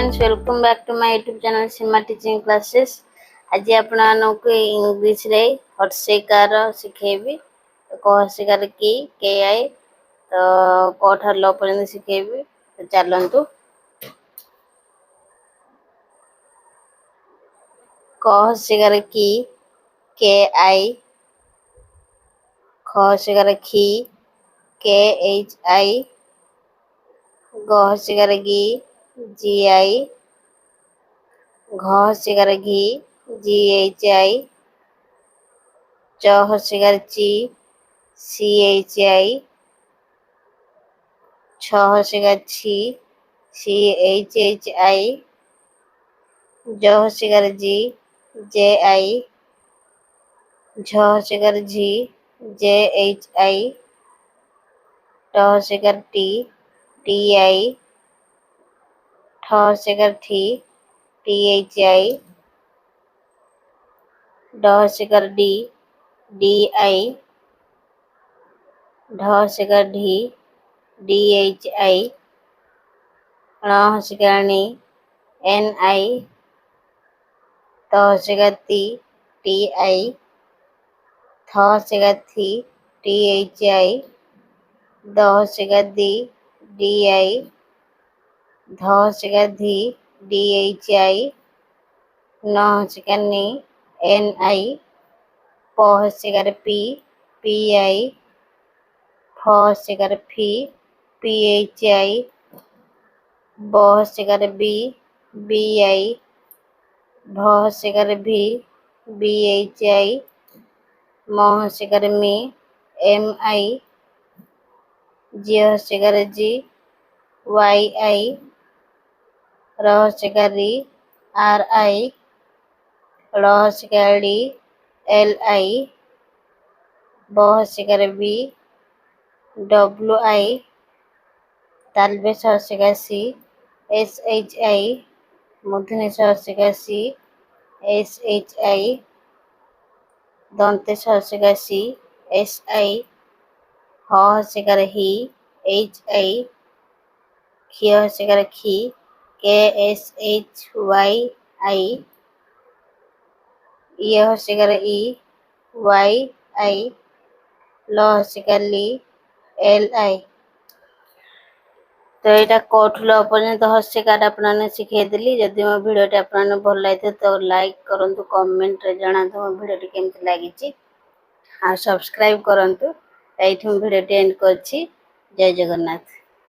Friends, welcome back to my YouTube channel Seema Teaching Classes. ଆଜି ଆପଣମାନଙ୍କୁ ଇଂଲିଶରେ ହର୍ଷେଇକାର ଶିଖେଇବି। କ ହର୍ଷେଇକାର କି, କେ I, ତ କ ଠାରୁ ଲ ପର୍ଯ୍ୟନ୍ତ ଶିଖେଇବି। ତ ଚାଲନ୍ତୁ। କ ହର୍ଷେଇକାର କି, କେ I. ଖ ହର୍ଷେଇକାର ଖି, କେ ଏଚ୍ I. ଗ ହର୍ଷେଇକାର ଗି, ଜି I. ଘ ହର୍ଷେଇକାର ଘି, ଜି ଏଚ୍ I. ଚ ହର୍ଷେଇକାର ଚି, ସି ଏଚ୍ I. ଛ ହର୍ଷେଇକାର ଛି, ସି ଏଚ୍ ଏଚ୍ I. ଜ ହର୍ଷେଇକାର ଜି, ଜେ I. ଝ ହର୍ଷେଇକାର ଝି, ଜେ ଏଚ୍ I. ଟ ହର୍ଷେଇକାର ଟି, ଟି I. ଠ ହର୍ଷେଇକାର ଠି, ଟି ଏଚ୍ I. ଡ ହର୍ଷେଇକାର ଡି, ଡି I. ଢ ହର୍ଷେଇକାର ଢି, ଡି ଏଚ୍ I. ଣ ହର୍ଷେଇକାର ଣି, ଏନ୍ I. ତ ହର୍ଷେଇକାର ତି, ଟି I. ଥ ହର୍ଷେଇକାର ଥି, ଟି ଏଚ୍ I. ଦ ହର୍ଷେଇକାର ଦି, ଡି I. ଧ ହର୍ଷେଇକାର ଧି, ଡି ଏଚ୍ I. ନ ହର୍ଷେଇକାର ନି, ଏନ୍ I. ପ ହର୍ଷେଇକାର ପି, ପି I. ଫ ହର୍ଷେଇକାର ଫି, ପି ଏଚ୍ I. ବ ହର୍ଷେଇକାର ବି, ବି I. ଭ ହର୍ଷେଇକାର ଭି, ବି ଏଚ୍ I. ମ ହର୍ଷେଇକାର ମି, ଏମ୍ I. ଜ ହର୍ଷେଇକାର ଜି, ୱାଇ I. ର ହର୍ଷେଇକାର ରି, ଆର୍ I. ଳ ହର୍ଷେଇକାର ଳି, ଏଲ୍ I. ବ ହର୍ଷେଇକାର ବି, ଡବ୍ଲୁ I. ତାଲବେଶ ହର୍ଷେଇକାର ସି, ଏସ୍ ଏଚ୍ I. ମୂର୍ଦ୍ଧନ୍ୟ ସ ହର୍ଷେଇକାର ସି, ଏସ୍ ଏଚ୍ I. ଦନ୍ତେଶ ହର୍ଷେଇକାର C, S I. ହ ହର୍ଷେଇକାର ହି, ଏଚ୍ I. କ୍ଷୀୟ ହର୍ଷେଇକାର ଖି, K S H Y I. ଇୟ ହର୍ଷେଇକାର ଇ, ୱାଇ I. ଲ ହର୍ଷେଇକାର ଲି, ଏଲ୍ I. ତ ଏଇଟା କ ଠୁ ଲ ପର୍ଯ୍ୟନ୍ତ ହର୍ଷେଇକାର ଆପଣମାନଙ୍କୁ ଶିଖେଇଦେଲି। ଯଦି ମୋ ଭିଡ଼ିଓଟି ଆପଣମାନଙ୍କୁ ଭଲ ଲାଗିଥିବ, ତ ଲାଇକ୍ କରନ୍ତୁ, କମେଣ୍ଟରେ ଜଣାନ୍ତୁ ମୋ ଭିଡ଼ିଓଟି କେମିତି ଲାଗିଛି ଆଉ ସବସ୍କ୍ରାଇବ୍ କରନ୍ତୁ। ଏଇଠି ମୁଁ ଭିଡ଼ିଓଟି ଏଣ୍ଡ କରୁଛି। ଜୟ ଜଗନ୍ନାଥ।